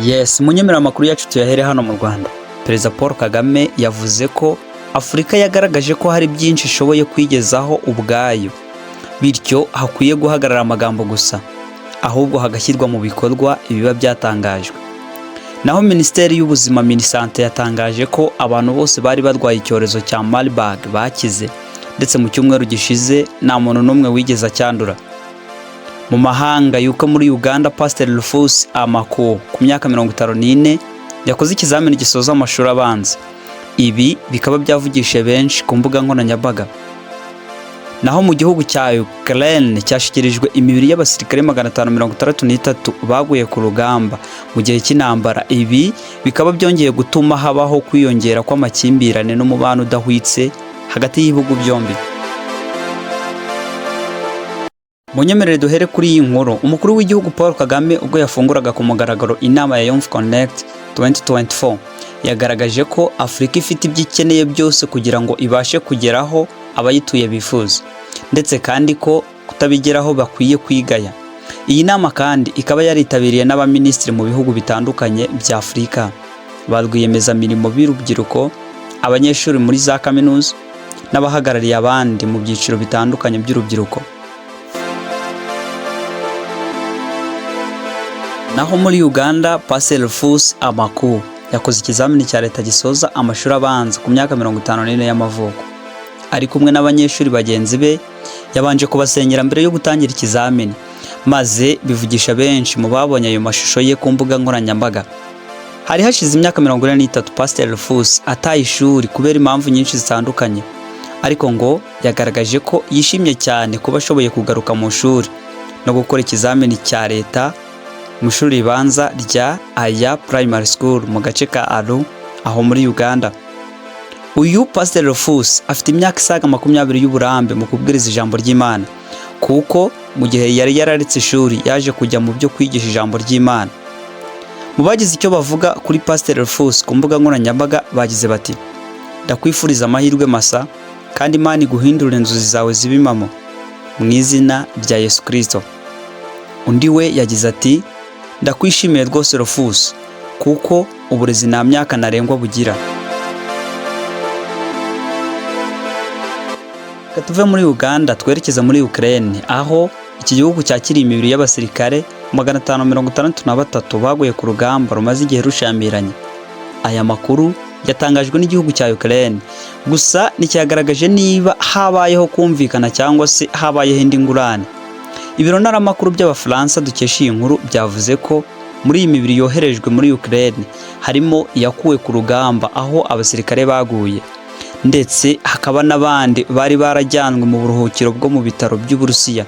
Yes, munyemerera amakuru yacu tuyahere hano mu Rwanda. Perezida Paul Kagame yavuze ko Afurika yagaragaje ko hari byinshi ishoboye kwigezaho ubwayo, bityo hakwiye guhagarara amagambo gusa, ahubwo hagashyirwa mu bikorwa ibiba byatangajwe. Naho Minisiteri y'Ubuzima, Minisante, yatangaje ko abantu bose bari barwaye icyorezo cya Marburg bakize, ndetse mu cyumweru gishize nta muntu n'umwe wigeze acyandura. Mu mahanga yuko muri Uganda, Pasiteri Rufus Amaku ku myaka 54 yakoze ikizamini gisoza amashuri abanza. Ibi bikaba byavugishije benshi ku mbuga nkoranyambaga. Naho mu gihugu cya Ukraine cyashyikirijwe imibiri y'abasirikare 563 baguye ku rugamba mu gihe cy'intambara. Ibi bikaba byongeye gutuma habaho kwiyongera kw'amakimbirane n'umubano udahwitse hagati y'ibihugu byombi. Munyemerere duhere kuri iyi nkuru. Umukuru w'igihugu Paul Kagame, ubwo yafunguraga ku mugaragaro inama ya Youth Connect 2024, yagaragaje ko Afurika ifite ibyo ikeneye byose kugira ngo ibashe kugeraho abayituye bifuza, ndetse kandi ko kutabigeraho bakwiye kwigaya. Iyi nama kandi ikaba yaritabiriye n'abaminisitiri mu bihugu bitandukanye bya Afurika, ba rwiyemezamirimo b'urubyiruko, abanyeshuri muri za kaminuza n'abahagarariye abandi mu byiciro bitandukanye by'urubyiruko. Naho muri Uganda, Pastor Rufus Amaku yakoze ikizamini cya leta gisoza amashuri abanza ku myaka 54 y'amavuko. Ari kumwe n'abanyeshuri bagenzi be, yabanje kubasengera mbere yo gutangira ikizamini, maze bivugisha benshi mu babonye ayo mashusho ye ku mbuga nkoranyambaga. Hari hashize imyaka 43 Pastor Rufus ataye ishuri kubera impamvu nyinshi zitandukanye, ariko ngo yagaragaje ko yishimye cyane kuba ashoboye kugaruka mu ishuri no gukora ikizamini cya leta mu ishuri ribanza rya Aya Primary School mu gace ka Aru aho muri Uganda. Uyu Pastor Rufus afite imyaka isaga 20 y'uburambe mu kubwiriza ijambo ry'Imana, kuko mu gihe yari yararetse ishuri yaje kujya mu byo kwigisha ijambo ry'Imana. Mu bagize icyo bavuga kuri Pastor Rufus ku mbuga nkoranyambaga bagize bati: "Ndakwifuriza amahirwe masa kandi Imana iguhindurire inzozi zawe zibe impamo mu izina rya Yesu Kristo." Undi we yagize ati: "Ndakwishimiye rwose Rufus, kuko uburezi nta myaka ntarengwa bugira." Reka tuve muri Uganda twerekeza muri Ukraine, aho iki gihugu cyakiriye imibiri y'abasirikare 563 baguye ku rugamba rumaze igihe rushamiranye. Aya makuru yatangajwe n'igihugu cya Ukraine, gusa nticyagaragaje niba habayeho kumvikana cyangwa se habayeho indi ngurane. Ibiro ntaramakuru by'Abafaransa dukesha iyi nkuru byavuze ko muri iyi mibiri yoherejwe muri Ukraine harimo iyakuwe ku rugamba aho abasirikare baguye, ndetse hakaba n'abandi bari barajyanwe mu buruhukiro bwo mu bitaro by'Uburusiya.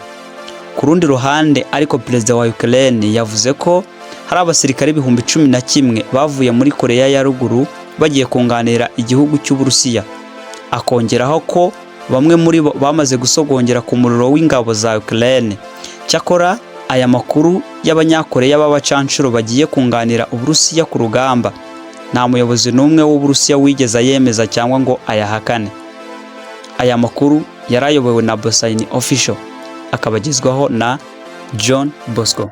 Ku rundi ruhande ariko, Perezida wa Ukraine yavuze ko hari abasirikare 11,000 bavuye muri Koreya ya Ruguru bagiye kunganira igihugu cy'Uburusiya, akongeraho ko bamwe muri bo bamaze gusogongera ku muriro w'ingabo za Ukraine. Cyakora aya makuru y'Abanyakoreya b'abacanshuro bagiye kunganira Uburusiya ku rugamba, nta muyobozi n'umwe w'Uburusiya wigeze ayemeza cyangwa ngo ayahakane. Aya makuru yari ayobowe na Bosayini Official, akabagezwaho na John Bosco.